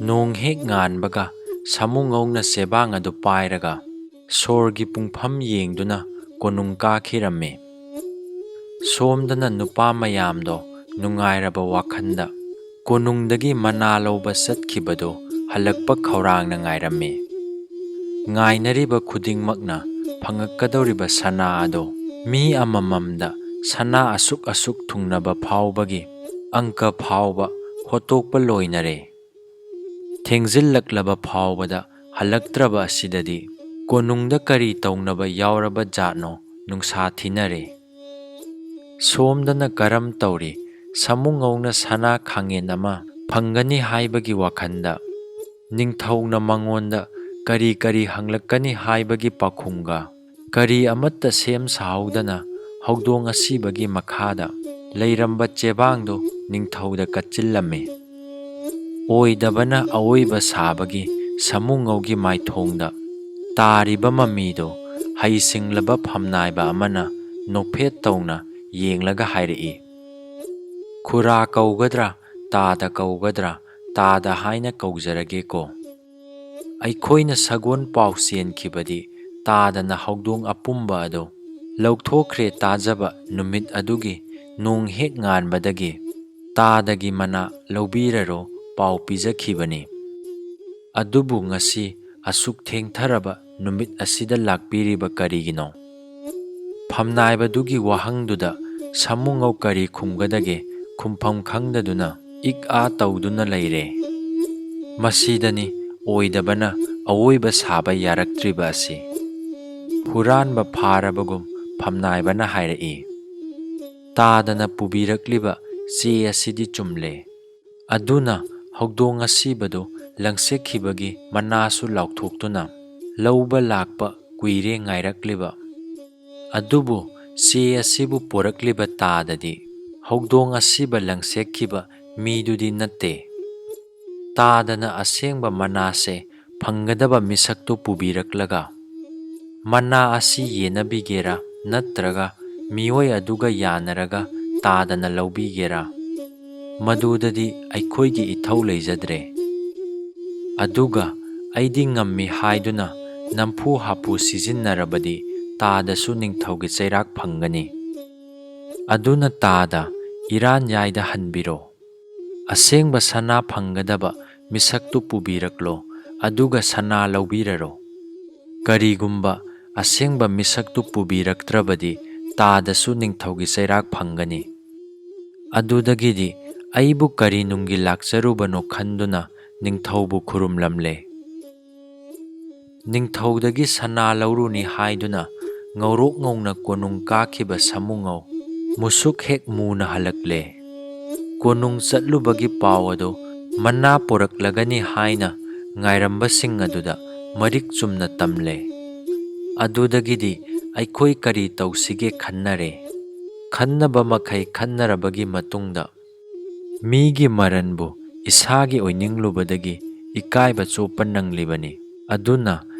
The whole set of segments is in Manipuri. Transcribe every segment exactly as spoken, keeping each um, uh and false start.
ꯅꯣꯡ ꯍꯦꯛ ꯉꯥꯟꯕꯒ ꯁꯥꯃꯨꯉꯧꯅ ꯆꯦꯕꯥꯡ ꯑꯗꯨ ꯄꯥꯏꯔꯒ ꯁꯣꯔꯒꯤ ꯄꯨꯡꯐꯝ ꯌꯦꯡꯗꯨꯅ ꯀꯣꯅꯨꯡ ꯀꯥꯈꯤꯔꯝꯃꯤ꯫ ꯁꯣꯝꯗꯅ ꯅꯨꯄꯥ ꯃꯌꯥꯝꯗꯣ ꯅꯨꯡꯉꯥꯏꯔꯕ ꯋꯥꯈꯜꯗ ꯀꯣꯅꯨꯡꯗꯒꯤ ꯃꯅꯥ ꯂꯧꯕ ꯆꯠꯈꯤꯕꯗꯨ ꯍꯜꯂꯛꯄ ꯈꯧꯔꯥꯡꯅ ꯉꯥꯏꯔꯝꯃꯤ꯫ ꯉꯥꯏꯅꯔꯤꯕ ꯈꯨꯗꯤꯡꯃꯛꯅ ꯐꯪꯉꯛꯀꯗꯧꯔꯤꯕ ꯁꯅꯥ ꯑꯗꯣ ꯃꯤ ꯑꯃꯃꯝꯗ ꯁꯅꯥ ꯑꯁꯨꯛ ꯑꯁꯨꯛ ꯊꯨꯡꯅꯕ ꯐꯥꯎꯕꯒꯤ ꯑꯪꯀ ꯐꯥꯎꯕ ꯍꯣꯠꯇꯣꯛꯄ ꯂꯣꯏꯅꯔꯦ꯫ ꯊꯦꯡꯖꯤꯜꯂꯛꯂꯕ ꯐꯥꯎꯕꯗ ꯍꯜꯂꯛꯇ꯭ꯔꯕ ꯑꯁꯤꯗꯗꯤ ꯀꯣꯅꯨꯡꯗ ꯀꯔꯤ ꯇꯧꯅꯕ ꯌꯥꯎꯔꯕ ꯖꯥꯠꯅꯣ ꯅꯨꯡꯁꯥ ꯊꯤꯅꯔꯦ꯫ ꯁꯣꯝꯗꯅ ꯀꯔꯝ ꯇꯧꯔꯤ? ꯁꯥꯃꯨꯉꯧꯅ ꯁꯅꯥ ꯈꯥꯡꯉꯦꯟ ꯑꯃ ꯐꯪꯒꯅꯤ ꯍꯥꯏꯕꯒꯤ ꯋꯥꯈꯜꯗ, ꯅꯤꯡꯊꯧꯅ ꯃꯉꯣꯟꯗ ꯀꯔꯤ ꯀꯔꯤ ꯍꯪꯂꯛꯀꯅꯤ ꯍꯥꯏꯕꯒꯤ ꯄꯥꯈꯨꯝꯒ, ꯀꯔꯤ ꯑꯃꯠꯇ ꯁꯦꯝ ꯁꯥꯍꯧꯗꯅ ꯍꯧꯗꯣꯡ ꯑꯁꯤꯕꯒꯤ ꯃꯈꯥꯗ ꯂꯩꯔꯝꯕ ꯆꯦꯕꯥꯡꯗꯨ ꯅꯤꯡꯊꯧꯗ ꯀꯠꯆꯤꯜꯂꯝꯃꯤ꯫ ꯑꯣꯏꯗꯕꯅ ꯑꯑꯣꯏꯕ ꯁꯥꯕꯒꯤ ꯁꯥꯃꯨꯉꯧꯒꯤ ꯃꯥꯏꯊꯣꯡꯗ ꯇꯥꯔꯤꯕ ꯃꯃꯤꯗꯨ ꯍꯩꯁꯤꯡꯂꯕ ꯐꯝꯅꯥꯏꯕ ꯑꯃꯅ ꯅꯣꯛꯐꯦꯠ ꯇꯧꯅ ꯌꯦꯡꯂꯒ ꯍꯥꯏꯔꯛꯏ, "ꯈꯨꯔꯥ ꯀꯧꯒꯗ꯭ꯔꯥ, ꯇꯥꯗ ꯀꯧꯒꯗ꯭ꯔꯥ, ꯇꯥꯗ ꯍꯥꯏꯅ ꯀꯧꯖꯔꯒꯦꯀꯣ꯫ ꯑꯩꯈꯣꯏꯅ ꯁꯒꯣꯜ ꯄꯥꯎ ꯆꯦꯟꯈꯤꯕꯗꯤ ꯇꯥꯗꯅ ꯍꯧꯗꯣꯡ ꯑꯄꯨꯝꯕ ꯑꯗꯨ ꯂꯧꯊꯣꯛꯈ꯭ꯔꯦ ꯇꯥꯖꯕ ꯅꯨꯃꯤꯠ ꯑꯗꯨꯒꯤ ꯅꯣꯡ ꯍꯦꯛ ꯉꯥꯟꯕꯗꯒꯤ ꯇꯥꯗꯒꯤ ꯃꯅꯥ ꯂꯧꯕꯤꯔꯔꯣ ꯄꯥꯎ ꯄꯤꯖꯈꯤꯕꯅꯤ꯫ ꯑꯗꯨꯕꯨ ꯉꯁꯤ ꯑꯁꯨꯛ ꯊꯦꯡꯊꯔꯕ ꯅꯨꯃꯤꯠ ꯑꯁꯤꯗ ꯂꯥꯛꯄꯤꯔꯤꯕ ꯀꯔꯤꯒꯤꯅꯣ?" ꯐꯝꯅꯥꯏꯕꯗꯨꯒꯤ ꯋꯥꯍꯪꯗꯨꯗ ꯁꯥꯃꯨꯉꯧ ꯀꯔꯤ ꯈꯨꯝꯒꯗꯒꯦ ꯈꯨꯝꯐꯝ ꯈꯪꯗꯗꯨꯅ ꯏꯛ ꯑꯥ ꯇꯧꯗꯨꯅ ꯂꯩꯔꯦ꯫ ꯃꯁꯤꯗꯅꯤ ꯑꯣꯏꯗꯕꯅ ꯑꯑꯣꯏꯕ ꯁꯥꯕ ꯌꯥꯔꯛꯇ꯭ꯔꯤꯕ ꯑꯁꯤ꯫ ꯍꯨꯔꯥꯟꯕ ꯐꯥꯔꯕꯒꯨꯝ ꯐꯝꯅꯥꯏꯕꯅ ꯍꯥꯏꯔꯛꯏ, "ꯇꯥꯗꯅ ꯄꯨꯕꯤꯔꯛꯂꯤꯕ ꯆꯦ ꯑꯁꯤꯗꯤ ꯆꯨꯝꯂꯦ꯫ ꯑꯗꯨꯅ ꯍꯧꯗꯣꯡ ꯑꯁꯤꯕꯗꯨ ꯂꯪꯁꯦꯛꯈꯤꯕꯒꯤ ꯃꯅꯥꯁꯨ ꯂꯥꯎꯊꯣꯛꯇꯨꯅ ꯂꯧꯕ ꯂꯥꯛꯄ ꯀꯨꯏꯔꯦ ꯉꯥꯏꯔꯛꯂꯤꯕ꯫ ꯑꯗꯨꯕꯨ ꯆꯦ ꯑꯁꯤꯕꯨ ꯄꯨꯔꯛꯂꯤꯕ ꯇꯥꯗꯗꯤ ꯍꯧꯗꯣꯡ ꯑꯁꯤꯕ ꯂꯪꯁꯦꯛꯈꯤꯕ ꯃꯤꯗꯨꯗꯤ ꯅꯠꯇꯦ꯫ ꯇꯥꯗꯅ ꯑꯁꯦꯡꯕ ꯃꯅꯥꯁꯦ ꯐꯪꯒꯗꯕ ꯃꯤꯁꯛꯇꯨ ꯄꯨꯕꯤꯔꯛꯂꯒ ꯃꯅꯥ ꯑꯁꯤ ꯌꯦꯟꯅꯕꯤꯒꯦꯔꯥ ꯅꯠꯇ꯭ꯔꯒ ꯃꯤꯑꯣꯏ ꯑꯗꯨꯒ ꯌꯥꯅꯔꯒ ꯇꯥꯗꯅ ꯂꯧꯕꯤꯒꯦꯔꯥ, ꯃꯗꯨꯗꯗꯤ ꯑꯩꯈꯣꯏꯒꯤ ꯏꯊꯧ ꯂꯩꯖꯗ꯭ꯔꯦ꯫ ꯑꯗꯨꯒ ꯑꯩꯗꯤ ꯉꯝꯃꯤ ꯍꯥꯏꯗꯨꯅ ꯅꯝꯐꯨ ꯍꯥꯐꯨ ꯁꯤꯖꯤꯟꯅꯔꯕꯗꯤ ꯇꯥꯗꯁꯨ ꯅꯤꯡꯊꯧꯒꯤ ꯆꯩꯔꯥꯛ ꯐꯪꯒꯅꯤ꯫ ꯑꯗꯨꯅ ꯇꯥꯗ ꯏꯔꯥꯟ ꯌꯥꯏꯗ ꯍꯟꯕꯤꯔꯣ꯫ ꯑꯁꯦꯡꯕ ꯁꯅꯥ ꯐꯪꯒꯗꯕ ꯃꯤꯁꯛꯇꯨ ꯄꯨꯕꯤꯔꯛꯂꯣ, ꯑꯗꯨꯒ ꯁꯅꯥ ꯂꯧꯕꯤꯔꯔꯣ꯫ ꯀꯔꯤꯒꯨꯝꯕ ꯑꯁꯦꯡꯕ ꯃꯤꯁꯛꯇꯨ ꯄꯨꯕꯤꯔꯛꯇ꯭ꯔꯕꯗꯤ ꯇꯥꯗꯁꯨ ꯅꯤꯡꯊꯧꯒꯤ ꯆꯩꯔꯥꯛ ꯐꯪꯒꯅꯤ꯫ ꯑꯗꯨꯗꯒꯤꯗꯤ ꯑꯩꯕꯨ ꯀꯔꯤ ꯅꯨꯡꯒꯤ ꯂꯥꯛꯆꯔꯨꯕꯅꯣ ꯈꯟꯗꯨꯅ ꯅꯤꯡꯊꯧꯕꯨ ꯈꯨꯔꯨꯝꯂꯝꯂꯦ꯫ ꯅꯤꯡꯊꯧꯗꯒꯤ ꯁꯅꯥ ꯂꯧꯔꯨꯅꯤ ꯍꯥꯏꯗꯨꯅ ꯉꯧꯔꯣꯛ ꯉꯧꯅ ꯀꯣꯅꯨꯡ ꯀꯥꯈꯤꯕ ꯁꯥꯃꯨꯉꯧ ꯃꯨꯁꯨꯛ ꯍꯦꯛ ꯃꯨꯅ ꯍꯜꯂꯛꯂꯦ꯫ ꯀꯣꯅꯨꯡ ꯆꯠꯂꯨꯕꯒꯤ ꯄꯥꯎ ꯑꯗꯨ ꯃꯅꯥ ꯄꯨꯔꯛꯂꯒꯅꯤ ꯍꯥꯏꯅ ꯉꯥꯏꯔꯝꯕꯁꯤꯡ ꯑꯗꯨꯗ ꯃꯔꯤꯛ ꯆꯨꯝꯅ ꯇꯝꯂꯦ꯫ ꯑꯗꯨꯗꯒꯤꯗꯤ ꯑꯩꯈꯣꯏ ꯀꯔꯤ ꯇꯧꯁꯤꯒꯦ ꯈꯟꯅꯔꯦ꯫ ꯈꯟꯅꯕ ꯃꯈꯩ ꯈꯟꯅꯔꯕꯒꯤ ꯃꯇꯨꯡꯗ ꯃꯤꯒꯤ ꯃꯔꯟꯕꯨ ꯏꯁꯥꯒꯤ ꯑꯣꯏꯅꯤꯡꯂꯨꯕꯗꯒꯤ ꯏꯀꯥꯏꯕ ꯆꯣꯞꯄ ꯅꯪꯂꯤꯕꯅꯤ꯫ ꯑꯗꯨꯅ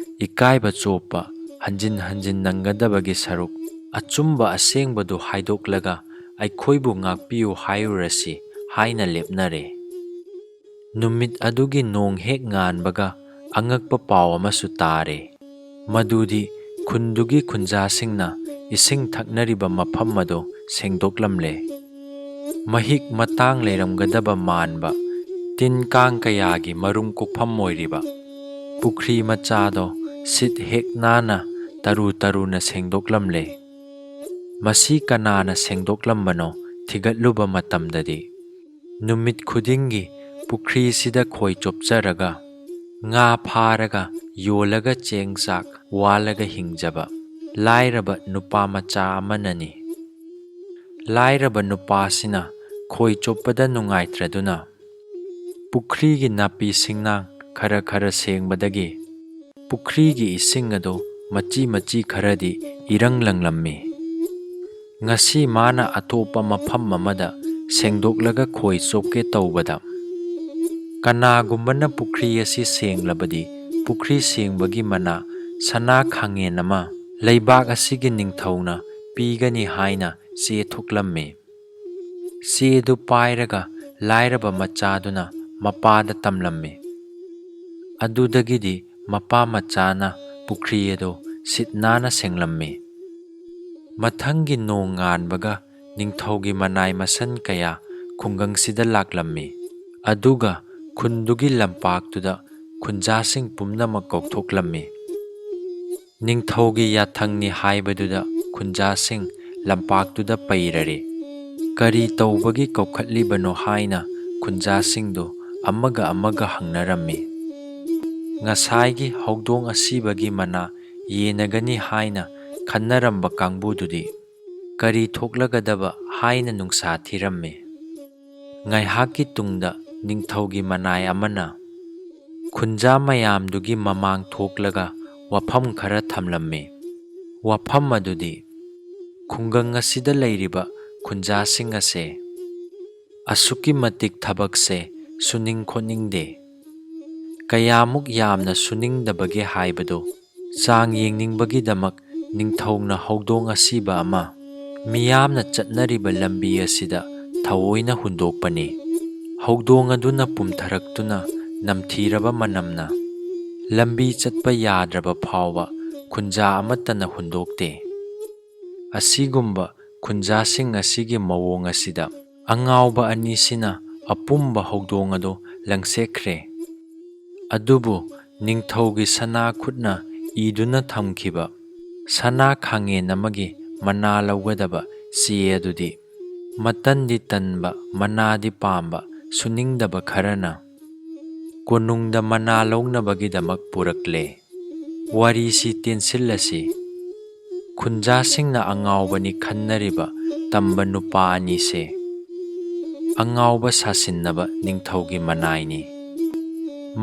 ꯏꯀꯥꯏꯕ ꯆꯣꯞꯄ ꯍꯟꯖꯤꯟ ꯍꯟꯖꯤꯟ ꯅꯪꯒꯗꯕꯒꯤ ꯁꯔꯨꯛ ꯑꯆꯨꯝꯕ ꯑꯁꯦꯡꯕꯗꯨ ꯍꯥꯏꯗꯣꯛꯂꯒ ꯑꯩꯈꯣꯏꯕꯨ ꯉꯥꯛꯄꯤꯌꯨ ꯍꯥꯏꯔꯨꯔꯁꯤ ꯍꯥꯏꯅ ꯂꯦꯞꯅꯔꯦ꯫ ꯅꯨꯃꯤꯠ ꯑꯗꯨꯒꯤ ꯅꯣꯡ ꯍꯦꯛ ꯉꯥꯟꯕꯒ ꯑꯉꯛꯄ ꯄꯥꯎ ꯑꯃꯁꯨ ꯇꯥꯔꯦ꯫ ꯃꯗꯨꯗꯤ ꯈꯨꯟꯗꯨꯒꯤ ꯈꯨꯟꯖꯥꯁꯤꯡꯅ ꯏꯁꯤꯡ ꯊꯛꯅꯔꯤꯕ ꯃꯐꯝ ꯑꯗꯨ ꯁꯦꯡꯗꯣꯛꯂꯝꯂꯦ꯫ ꯃꯍꯤꯛ ꯃꯇꯥꯡ ꯂꯩꯔꯝꯒꯗꯕ ꯃꯥꯟꯕ ꯇꯤꯟ ꯀꯥꯡ ꯀꯌꯥꯒꯤ ꯃꯔꯨꯝ ꯀꯣꯛꯐꯝ ꯑꯣꯏꯔꯤꯕ ꯄꯨꯈ꯭ꯔꯤ ꯃꯆꯥꯗꯣ ꯁꯤꯠ ꯍꯦꯛ ꯅꯥꯟꯅ ꯇꯔꯨ ꯇꯔꯨꯅ ꯁꯦꯡꯗꯣꯛꯂꯝꯂꯦ꯫ ꯃꯁꯤ ꯀꯅꯥꯅ ꯁꯦꯡꯗꯣꯛꯂꯝꯕꯅꯣ ꯊꯤꯒꯠꯂꯨꯕ ꯃꯇꯝꯗꯗꯤ, ꯅꯨꯃꯤꯠ ꯈꯨꯗꯤꯡꯒꯤ ꯄꯨꯈ꯭ꯔꯤꯁꯤꯗ ꯈꯣꯏ ꯆꯣꯞꯆꯔꯒ ꯉꯥ ꯐꯥꯔꯒ ꯌꯣꯜꯂꯒ ꯆꯦꯡ ꯆꯥꯛ ꯋꯥꯜꯂꯒ ꯍꯤꯡꯖꯕ ꯂꯥꯏꯔꯕ ꯅꯨꯄꯥ ꯃꯆꯥ ꯑꯃꯅꯅꯤ꯫ ꯂꯥꯏꯔꯕ ꯅꯨꯄꯥꯁꯤꯅ ꯈꯣꯏ ꯆꯣꯞꯄꯗ ꯅꯨꯡꯉꯥꯏꯇ꯭ꯔꯗꯨꯅ ꯄꯨꯈ꯭ꯔꯤꯒꯤ ꯅꯥꯄꯤ ꯁꯤꯡꯅꯥꯡ ꯈꯔ ꯈꯔ ꯁꯦꯡꯕꯗꯒꯤ ꯄꯨꯈ꯭ꯔꯤꯒꯤ ꯏꯁꯤꯡ ꯑꯗꯨ ꯃꯆꯤ ꯃꯆꯤ ꯈꯔꯗꯤ ꯏꯔꯪ ꯂꯪꯂꯝꯃꯤ꯫ ꯉꯁꯤ ꯃꯥꯅ ꯑꯇꯣꯞꯄ ꯃꯐꯝ ꯑꯃꯗ ꯁꯦꯡꯗꯣꯛꯂꯒ ꯈꯣꯏ ꯆꯣꯞꯀꯦ ꯇꯧꯕꯗ, ꯀꯅꯥꯒꯨꯝꯕꯅ ꯄꯨꯈ꯭ꯔꯤ ꯑꯁꯤ ꯁꯦꯡꯂꯕꯗꯤ ꯄꯨꯈ꯭ꯔꯤ ꯁꯦꯡꯕꯒꯤ ꯃꯅꯥ ꯁꯅꯥ ꯈꯥꯡꯉꯦꯟ ꯑꯃ ꯂꯩꯕꯥꯛ ꯑꯁꯤꯒꯤ ꯅꯤꯡꯊꯧꯅ ꯄꯤꯒꯅꯤ ꯍꯥꯏꯅ ꯆꯦ ꯊꯣꯛꯂꯝꯃꯤ꯫ ꯆꯦꯗꯨ ꯄꯥꯏꯔꯒ ꯂꯥꯏꯔꯕ ꯃꯆꯥꯗꯨꯅ ꯃꯄꯥꯗ ꯇꯝꯂꯝꯃꯤ꯫ ꯑꯗꯨꯗꯒꯤꯗꯤ ꯃꯄꯥ ꯃꯆꯥꯅ ꯄꯨꯈ꯭ꯔꯤ ꯑꯗꯨ ꯁꯤꯠ ꯅꯥꯟꯅ ꯁꯦꯡꯂꯝꯃꯤ꯫ ꯃꯊꯪꯒꯤ ꯅꯣꯡ ꯉꯥꯟꯕꯒ ꯅꯤꯡꯊꯧꯒꯤ ꯃꯅꯥꯏ ꯃꯁꯟ ꯀꯌꯥ ꯈꯨꯡꯒꯪꯁꯤꯗ ꯂꯥꯛꯂꯝꯃꯤ꯫ ꯑꯗꯨꯒ ꯈꯨꯟꯗꯨꯒꯤ ꯂꯝꯄꯥꯛꯇꯨꯗ ꯈꯨꯟꯖꯥꯁꯤꯡ ꯄꯨꯝꯅꯃꯛ ꯀꯧꯊꯣꯛꯂꯝꯃꯤ꯫ ꯅꯤꯡꯊꯧꯒꯤ ꯌꯥꯊꯪꯅꯤ ꯍꯥꯏꯕꯗꯨꯗ ꯈꯨꯟꯖꯥꯁꯤꯡ ꯂꯝꯄꯥꯛꯇꯨꯗ ꯄꯩꯔꯔꯦ꯫ ꯀꯔꯤ ꯇꯧꯕꯒꯤ ꯀꯧꯈꯠꯂꯤꯕꯅꯣ ꯍꯥꯏꯅ ꯈꯨꯟꯖꯥꯁꯤꯡꯗꯨ ꯑꯃꯒ ꯑꯃꯒ ꯍꯪꯅꯔꯝꯃꯤ꯫ ꯉꯁꯥꯏꯒꯤ ꯍꯧꯗꯣꯡ ꯑꯁꯤꯕꯒꯤ ꯃꯅꯥ ꯌꯦꯟꯅꯒꯅꯤ ꯍꯥꯏꯅ ꯈꯟꯅꯔꯝꯕ ꯀꯥꯡꯕꯨꯗꯨꯗꯤ ꯀꯔꯤ ꯊꯣꯛꯂꯒꯗꯕ ꯍꯥꯏꯅ ꯅꯨꯡꯁꯥ ꯊꯤꯔꯝꯃꯤ꯫ ꯉꯥꯏꯍꯥꯛꯀꯤ ꯇꯨꯡꯗ ꯅꯤꯡꯊꯧꯒꯤ ꯃꯅꯥꯏ ꯑꯃꯅ ꯈꯨꯟꯖꯥ ꯃꯌꯥꯝꯗꯨꯒꯤ ꯃꯃꯥꯡ ꯊꯣꯛꯂꯒ ꯋꯥꯐꯝ ꯈꯔ ꯊꯝꯂꯝꯃꯤ꯫ ꯋꯥꯐꯝ ꯑꯗꯨꯗꯤ, ꯈꯨꯡꯒꯪ ꯑꯁꯤꯗ ꯂꯩꯔꯤꯕ ꯈꯨꯟꯖꯥꯁꯤꯡ ꯑꯁꯦ ꯑꯁꯨꯛꯀꯤ ꯃꯇꯤꯛ ꯊꯕꯛꯁꯦ ꯁꯨꯅꯤꯡ ꯈꯣꯠꯅꯤꯡꯗꯦ꯫ ꯀꯌꯥꯃꯨꯛ ꯌꯥꯝꯅ ꯁꯨꯅꯤꯡꯗꯕꯒꯦ ꯍꯥꯏꯕꯗꯨ ꯆꯥꯡ ꯌꯦꯡꯅꯤꯡꯕꯒꯤꯗꯃꯛ ꯅꯤꯡꯊꯧꯅ ꯍꯧꯗꯣꯡ ꯑꯁꯤꯕ ꯑꯃ ꯃꯤꯌꯥꯝꯅ ꯆꯠꯅꯔꯤꯕ ꯂꯝꯕꯤ ꯑꯁꯤꯗ ꯊꯑꯣꯏꯅ ꯍꯨꯟꯗꯣꯛꯄꯅꯤ꯫ ꯍꯧꯗꯣꯡ ꯑꯗꯨꯅ ꯄꯨꯝꯊꯔꯛꯇꯨꯅ ꯅꯝꯊꯤꯔꯕ ꯃꯅꯝꯅ ꯂꯝꯕꯤ ꯆꯠꯄ ꯌꯥꯗ꯭ꯔꯕ ꯐꯥꯎꯕ ꯈꯨꯟꯖꯥ ꯑꯃꯠꯇꯅ ꯍꯨꯟꯗꯣꯛꯇꯦ꯫ ꯑꯁꯤꯒꯨꯝꯕ ꯈꯨꯟꯖꯥꯁꯤꯡ ꯑꯁꯤꯒꯤ ꯃꯑꯣꯡ ꯑꯁꯤꯗ ꯑꯉꯥꯎꯕ ꯑꯅꯤꯁꯤꯅ ꯑꯄꯨꯝꯕ ꯍꯧꯗꯣꯡ ꯑꯗꯨ ꯂꯪꯁꯦꯛꯈ꯭ꯔꯦ꯫ ꯑꯗꯨꯕꯨ ꯅꯤꯡꯊꯧꯒꯤ ꯁꯅꯥ ꯈꯨꯠꯅ ꯏꯗꯨꯅ ꯊꯝꯈꯤꯕ ꯁꯅꯥ ꯈꯥꯡꯉꯦꯟ ꯑꯃꯒꯤ ꯃꯅꯥ ꯂꯧꯒꯗꯕ ꯆꯦ ꯑꯗꯨꯗꯤ ꯃꯇꯟꯗꯤ ꯇꯟꯕ, ꯃꯅꯥꯗꯤ ꯄꯥꯝꯕ, ꯁꯨꯅꯤꯡꯗꯕ ꯈꯔꯅ ꯀꯣꯅꯨꯡꯗ ꯃꯅꯥ ꯂꯧꯅꯕꯒꯤꯗꯃꯛ ꯄꯨꯔꯛꯂꯦ꯫ ꯋꯥꯔꯤꯁꯤ ꯇꯦꯟꯁꯤꯜꯂꯁꯤ꯫ ꯈꯨꯟꯖꯥꯁꯤꯡꯅ ꯑꯉꯥꯎꯕꯅꯤ ꯈꯟꯅꯔꯤꯕ ꯇꯝꯕ ꯅꯨꯄꯥ ꯑꯅꯤꯁꯦ ꯑꯉꯥꯎꯕ ꯁꯥꯁꯤꯟꯅꯕ ꯅꯤꯡꯊꯧꯒꯤ ꯃꯅꯥꯏꯅꯤ꯫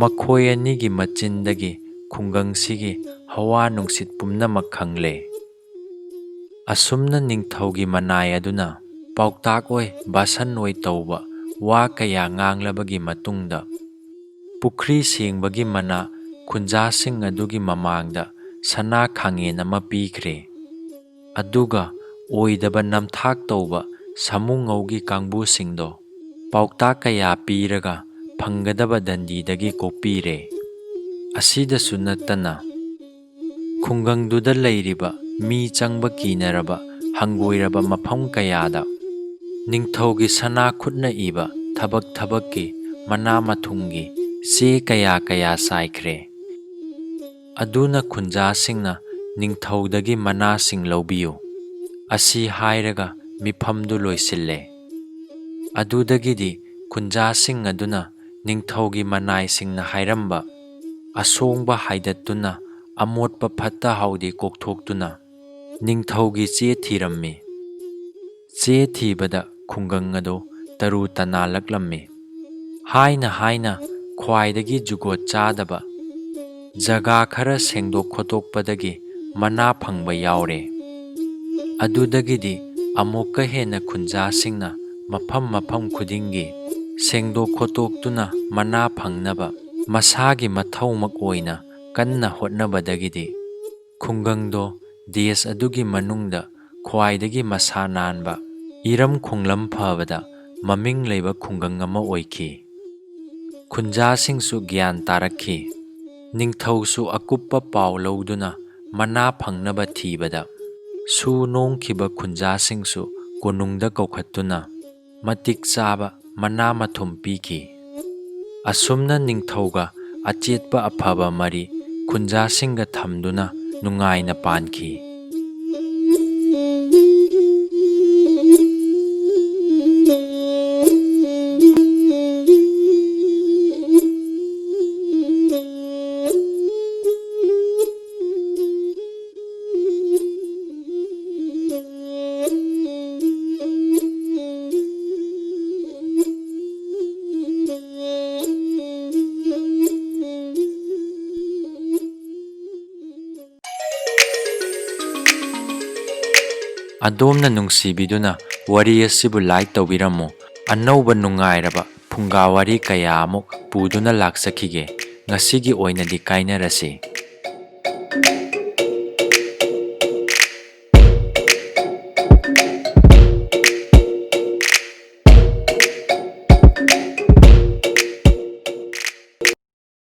ꯃꯈꯣꯏ ꯑꯅꯤꯒꯤ ꯃꯆꯤꯟꯗꯒꯤ ꯈꯨꯡꯒꯪꯁꯤꯒꯤ ꯍꯋꯥ ꯅꯨꯡꯁꯤꯠ ꯄꯨꯝꯅꯃꯛ ꯈꯪꯂꯦ꯫ ꯑꯁꯨꯝꯅ ꯅꯤꯡꯊꯧꯒꯤ ꯃꯅꯥꯏ ꯑꯗꯨꯅ ꯄꯥꯎꯇꯥꯛ ꯑꯣꯏ ꯚꯥꯁꯟ ꯑꯣꯏ ꯇꯧꯕ ꯋꯥ ꯀꯌꯥ ꯉꯥꯡꯂꯕꯒꯤ ꯃꯇꯨꯡꯗ, ꯄꯨꯈ꯭ꯔꯤ ꯁꯦꯡꯕꯒꯤ ꯃꯅꯥ ꯈꯨꯟꯖꯥꯁꯤꯡ ꯑꯗꯨꯒꯤ ꯃꯃꯥꯡꯗ ꯁꯅꯥ ꯈꯥꯡꯉꯦꯟ ꯑꯃ ꯄꯤꯈ꯭ꯔꯦ꯫ ꯑꯗꯨꯒ ꯑꯣꯏꯗꯕ ꯅꯝꯊꯥꯛ ꯇꯧꯕ ꯁꯥꯃꯨꯉꯧꯒꯤ ꯀꯥꯡꯕꯨꯁꯤꯡꯗꯣ ꯄꯥꯎꯇꯥꯛ ꯀꯌꯥ ꯄꯤꯔꯒ ꯐꯪꯒꯗꯕ ꯗꯟꯗꯤꯗꯒꯤ ꯀꯣꯛꯄꯤꯔꯦ꯫ ꯑꯁꯤꯗꯁꯨ ꯅꯠꯇꯅ, ꯈꯨꯡꯒꯪꯗꯨꯗ ꯂꯩꯔꯤꯕ ꯃꯤ ꯆꯪꯕ ꯀꯤꯅꯔꯕ ꯍꯪꯒꯣꯏꯔꯕ ꯃꯐꯝ ꯀꯌꯥꯗ ꯅꯤꯡꯊꯧꯒꯤ ꯁꯅꯥ ꯈꯨꯠꯅ ꯏꯕ ꯊꯕꯛ ꯊꯕꯛꯀꯤ ꯃꯅꯥ ꯃꯊꯨꯝꯒꯤ ꯆꯦ ꯀꯌꯥ ꯀꯌꯥ ꯆꯥꯏꯈ꯭ꯔꯦ꯫ ꯑꯗꯨꯅ ꯈꯨꯟꯖꯥꯁꯤꯡꯅ ꯅꯤꯡꯊꯧꯗꯒꯤ ꯃꯅꯥꯁꯤꯡ ꯂꯧꯕꯤꯌꯨ ꯑꯁꯤ ꯍꯥꯏꯔꯒ ꯃꯤꯐꯝꯗꯨ ꯂꯣꯏꯁꯤꯜꯂꯦ꯫ ꯑꯗꯨꯗꯒꯤꯗꯤ ꯈꯨꯟꯖꯥꯁꯤꯡ ꯑꯗꯨꯅ ꯅꯤꯡꯊꯧꯒꯤ ꯃꯅꯥꯏꯁꯤꯡꯅ ꯍꯥꯏꯔꯝꯕ ꯑꯁꯣꯡꯕ ꯍꯥꯏꯗꯠꯇꯨꯅ, ꯑꯃꯣꯠꯄ ꯐꯠꯇ ꯍꯥꯎꯗꯤ ꯀꯣꯛꯊꯣꯛꯇꯨꯅ ꯅꯤꯡꯊꯧꯒꯤ ꯆꯦ ꯊꯤꯔꯝꯃꯤ꯫ ꯆꯦ ꯊꯤꯕꯗ ꯈꯨꯡꯒꯪ ꯑꯗꯨ ꯇꯔꯨ ꯇꯅꯥꯜꯂꯛꯂꯝꯃꯤ꯫ ꯍꯥꯏꯅ ꯍꯥꯏꯅ ꯈ꯭ꯋꯥꯏꯗꯒꯤ ꯖꯨꯒꯣꯠ ꯆꯥꯗꯕ ꯖꯒꯥ ꯈꯔ ꯁꯦꯡꯗꯣꯛ ꯈꯣꯠꯇꯣꯛꯄꯗꯒꯤ ꯃꯅꯥ ꯐꯪꯕ ꯌꯥꯎꯔꯦ꯫ ꯑꯗꯨꯗꯒꯤꯗꯤ ꯑꯃꯨꯛꯀ ꯍꯦꯟꯅ ꯈꯨꯟꯖꯥꯁꯤꯡꯅ ꯃꯐꯝ ꯃꯐꯝ ꯈꯨꯗꯤꯡꯒꯤ ꯁꯦꯡꯗꯣꯛ ꯈꯣꯠꯇꯣꯛꯇꯨꯅ ꯃꯅꯥ ꯐꯪꯅꯕ ꯃꯁꯥꯒꯤ ꯃꯊꯧꯃꯛ ꯑꯣꯏꯅ ꯀꯟꯅ ꯍꯣꯠꯅꯕꯗꯒꯤꯗꯤ ꯈꯨꯡꯒꯪꯗꯣ ꯗꯦꯁ ꯑꯗꯨꯒꯤ ꯃꯅꯨꯡꯗ ꯈ꯭ꯋꯥꯏꯗꯒꯤ ꯃꯁꯥ ꯅꯥꯟꯕ, ꯏꯔꯝ ꯈꯣꯡꯂꯝ ꯐꯕꯗ ꯃꯃꯤꯡ ꯂꯩꯕ ꯈꯨꯡꯒꯪ ꯑꯃ ꯑꯣꯏꯈꯤ꯫ ꯈꯨꯟꯖꯥꯁꯤꯡꯁꯨ ꯒ꯭ꯌꯥꯟ ꯇꯥꯔꯛꯈꯤ꯫ ꯅꯤꯡꯊꯧꯁꯨ ꯑꯀꯨꯞꯄ ꯄꯥꯎ ꯂꯧꯗꯨꯅ ꯃꯅꯥ ꯐꯪꯅꯕ ꯊꯤꯕꯗ ꯁꯨ ꯅꯣꯡꯈꯤꯕ ꯈꯨꯟꯖꯥꯁꯤꯡꯁꯨ ꯀꯣꯅꯨꯡꯗ ꯀꯧꯈꯠꯇꯨꯅ ꯃꯇꯤꯛ ꯆꯥꯕ ꯃꯅꯥ ꯃꯊꯨꯝ ꯄꯤꯈꯤ꯫ ꯑꯁꯨꯝꯅ ꯅꯤꯡꯊꯧꯒ ꯑꯆꯦꯠꯄ ꯑꯐꯕ ꯃꯔꯤ ꯈꯨꯟꯖꯥꯁꯤꯡꯒ ꯊꯝꯗꯨꯅ ꯅꯨꯡꯉꯥꯏꯅ ꯄꯥꯟꯈꯤ꯫ ꯑꯗꯣꯝꯅ ꯅꯨꯡꯁꯤꯕꯤꯗꯨꯅ ꯋꯥꯔꯤ ꯑꯁꯤꯕꯨ like ꯇꯧꯕꯤꯔꯝꯃꯨ꯫ ꯑꯅꯧꯕ ꯅꯨꯡꯉꯥꯏꯔꯕ ꯐꯨꯡꯒꯥ ꯋꯥꯔꯤ ꯀꯌꯥ ꯑꯃꯨꯛ ꯄꯨꯗꯨꯅ ꯂꯥꯛꯆꯈꯤꯒꯦ꯫ ꯉꯁꯤꯒꯤ ꯑꯣꯏꯅꯗꯤ ꯀꯥꯏꯅꯔꯁꯤ꯫